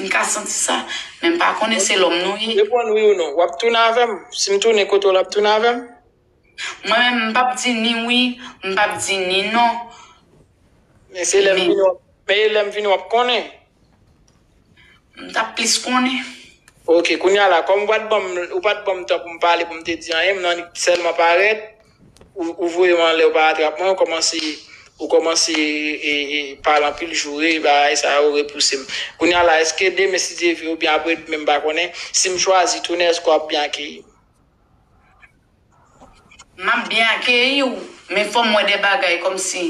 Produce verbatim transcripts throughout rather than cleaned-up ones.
M ka santi sa, men m pa konnen se lòm nou ye. Reponn wi ou non. W ap tounen avè m? Si m tounen kote w la, w ap tounen avè m? Mwen menm, m p ap di ni wi, m p ap di ni non. Men se lè m vini, w ap, men e lè m vini, w ap konnen. M t ap plis konnen. Ok, kounye a la, kòm ou pa t ban m, ou pa t ban m tan pou m pale, pou m te di anyen, m nan sèlman parèt, ou, ou voye m anlè, ou pa atrap mwen, ou kòmanse, ou kòmanse, e, e, pale anpil joure, bagay sa yo repouse m. Kounye a la, èske demen, si Dye vle, oubyen apre demen, m pa konnen, si m chwazi tounen, èske w ap byen akeyi m? M ap byen akeyi w, men fò m wè de bagay kòmsi,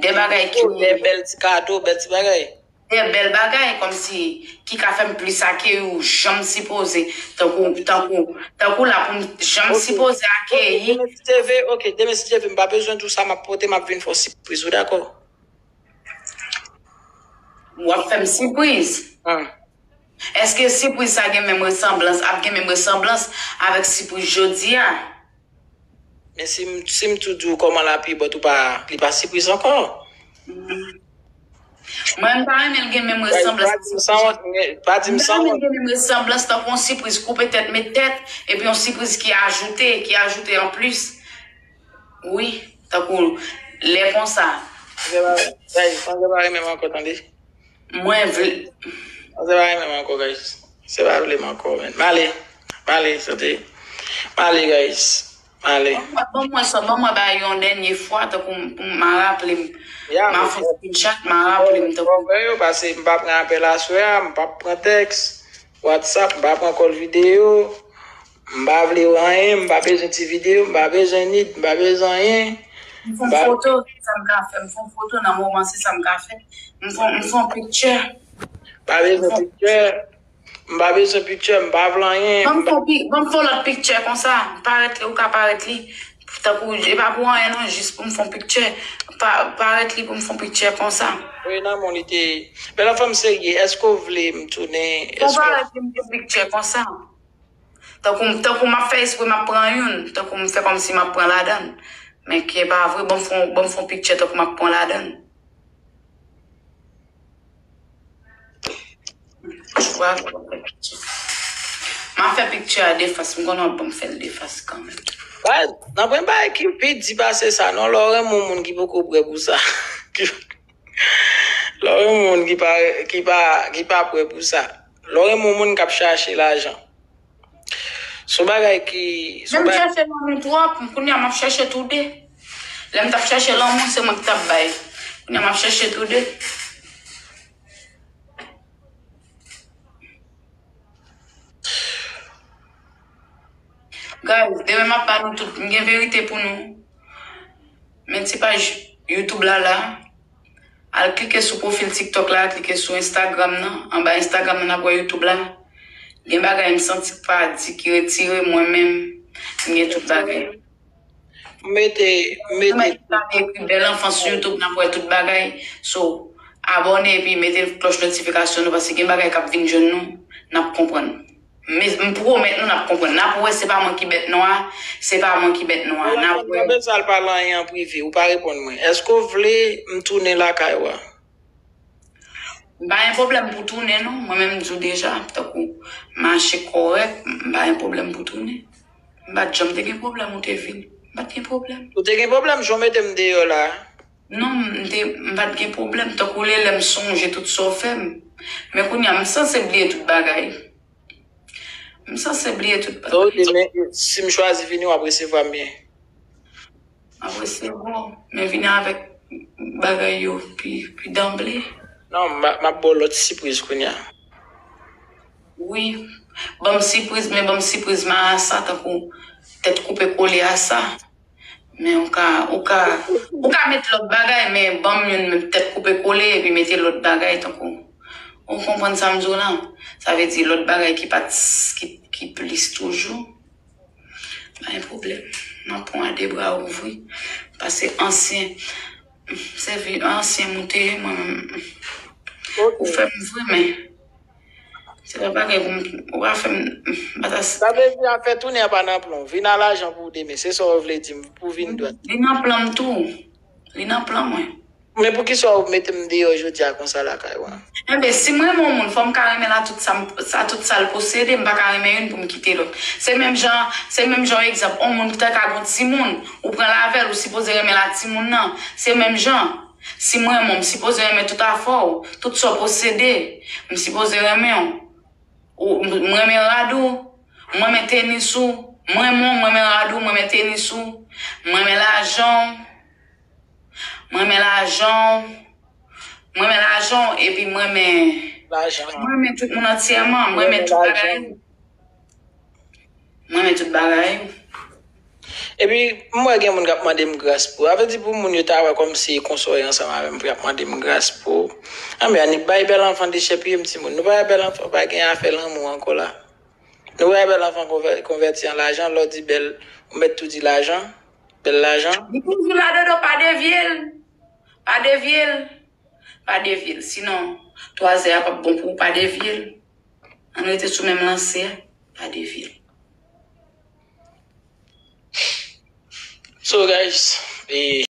de bagay ki. De bèl ti kado, bèl ti bagay. De bèl bagay kòmsi ki ka fè m plis akeyi w jan m sipoze. Tankou, tankou, tankou la pou m jan m sipoze akeyi. Demen si Dye vle, ok, demen si Dye vle, m pa bezwen di w sa m ap pote, m ap vin fè w sipriz, ou dakò? W ap fè m sipriz? Èske sipriz sa gen menm resanblans, ap gen menm resanblans avèk sipriz jodi a? Men si m, si m tou di w kòman l ap ye, but ou pa, li pa sipriz ankò. Mwen, m pa renmen l gen menm resanblans. Pa di m sanwont, pa di m sanwont. M pa renmen l gen menm resanblans tankou yon sipriz koupe tèt, met tèt, epi yon sipriz ki ajoute, ki ajoute anplis. Wi, tankou lè konsa. Panse pa, guys, panse pa renmen m ankò, tande. Mwen vle. Panse pa renmen m ankò, guys. Se pa vle m ankò, men. M ale. M ale, sante. M ale, guys. M ale. Ban mwen, ban mwen sa, ban mwen bay yon dènye fwa, tankou m, m, m a raple m. M a fè screenshot, m a raple m, tankou. Bon, bon, yo, paske m pa pran apèl aswè a, m p ap pran tèks, WhatsApp, m pa pran call video. M pa vle anyen, m pa bezwen ti videyo, m pa bezwen nid, m pa bezwen anyen. M fè yon foto, se sa m ka fè. M fè yon foto nan moman, se sa m ka fè. M fè, m fè yon picture. M pa bezwen picture. M pa bezwen picture, m pa vle anyen. Ban m fè yon pi-, ban m fè yon lòt picture konsa. Parèt li, ou ka parèt li. Tankou, e pa pou anyen non, jis pou m fè yon picture. Pa-, parèt li pou m fè yon picture konsa. Wi, nan moun li te. Bèl anfan m serye, èske w vle m tounen? Ou parèt li m fè yon picture konsa. Tankou, tankou m ap fè espre m ap pran youn, tankou m fè kòmsi m ap pran ladan l. Men ki pa vre, ban m fè yon, ban m fè yon picture tankou m ap pran ladan l. M ap fè picture a de fas, m konnen w ap ban m fè l de fas kanmenm. Nan pwen bagay ki pi di pase sa, non, lè w renmen yon moun ki poko prè pou sa. Lè w renmen yon moun ki pa, ki pa, ki pa prè pou sa. Lè w renmen yon moun k ap chache lajan. Se yon bagay ki, se yon bagay. Men m chèche lanmou twòp, kounye a m ap chèche toude. Lè m t ap chèche lanmou, se mwen ki t ap bay. Kounye a m ap chèche toude. Guys, demen m ap ba nou tout, m gen verite pou nou. Men ti paj YouTube la la. Al klike sou pwofil TikTok la, klike sou Instagram nan. Anba Instagram nan, n ap wè YouTube la. Gen bagay m santi k pa di ki retire, mwen menm, m gen tout bagay. M mete, m mete. Mwen menm, m ekri Bèl Anfans sou YouTube, n ap wè tout bagay. So, abòne epi mete klòch notifikasyon nou, paske gen bagay k ap vin jwenn nou, n ap konprann. Men m pwomèt nou n ap konprann. N ap wè, se pa mwen ki bèt nwa, se pa mwen ki bèt nwa. N ap wè. Mwen bezwen al pale anyen an prive, ou pa reponn mwen. Èske w vle m tounen lakay ou a? M pa gen pwoblèm pou tounen non. Mwen menm m di w deja, tankou mache kòrèk, m pa gen pwoblèm pou tounen. M pa t janm te gen pwoblèm ou te vin. M pa t gen pwoblèm. Ou te gen pwoblèm jan w mete m deyò la a? Non, m te, m pa t gen pwoblèm. Tankou lè, lè m sonje tout sa w fè m. Men kounye a, m sanse bliye tout bagay. M sanse bliye tout bagay. Ok, men si m chwazi vini, w ap resevwa m byen? M ap resevwa w, men vini avèk bagay yo pi, pi danble. Non, m a-, m ap ba w lòt sipriz kounye a. Wi. Ban m sipriz, men ban m sipriz marasa, tankou tèt koupe kole a sa. Men ou ka, ou ka, ou ka met lòt bagay, men ban m youn menm tèt koupe kole, epi mete lòt bagay, tankou. Ou konprann sa m di w la? Sa vle di lòt bagay ki pa t, ki, ki plis toujou. Pa gen pwoblèm. M ap pran w a de bra ouvri. Paske ansyen, se vi ansyen moute mwen menm. Ou fè m vre, men se pa bagay pou m, ou pa fè m, m pa ta. Sa vle di afè tounen an pa nan plan w. Vin a lajan pou w demen. Se sa w vle di m, pou w vin dwat. Li nan plan m tou. Li nan plan mwen. Men poukisa w mete m deyò jodi a konsa lakay ou an? Enben, si m renmen yon moun, fò m ka renmen l a tout sa, m- sa, tout sa l posede, m pa ka renmen youn pou m kite lòt. Se menm jan, se menm jan yon egzanp, yon moun ki ta ka gon timoun, ou pran l avè l, ou sipoze renmen l a timoun nan. Se menm jan, si m renmen w, m sipoze renmen tout afè w, tout sa w posede, m sipoze renmen w. Ou, m renmen rad ou, m renmen tenis ou, m renmen w, m renmen rad ou, m renmen tenis ou, m renmen lajan w, m renmen lajan w, m renmen lajan w, epi m renmen, Lajan. M renmen tout moun antyèman, m renmen tout bagay. M renmen tout bagay. Epi, m wè gen moun k ap mande m gras pou. Sa vle di pou moun yo ta wè kòmsi e konsa w ye ansanm avè m pou y ap mande m gras pou. Anben, annik bay bèl anfan dechèpiye m timoun. Nou pa wè bèl anfan, pa gen afè lanmou ankò la. Nou wè bèl anfan konvè- konvèti an lajan, lè w di bèl, ou mèt tou di lajan. Bèl lajan. Li toujou la, Dodo, pa devye l. Pa devye l. Pa devye l. Sinon, twazè a p ap bon pou ou, pa devye l. Ann rete sou menm lanse a, pa devye l. So guys, e,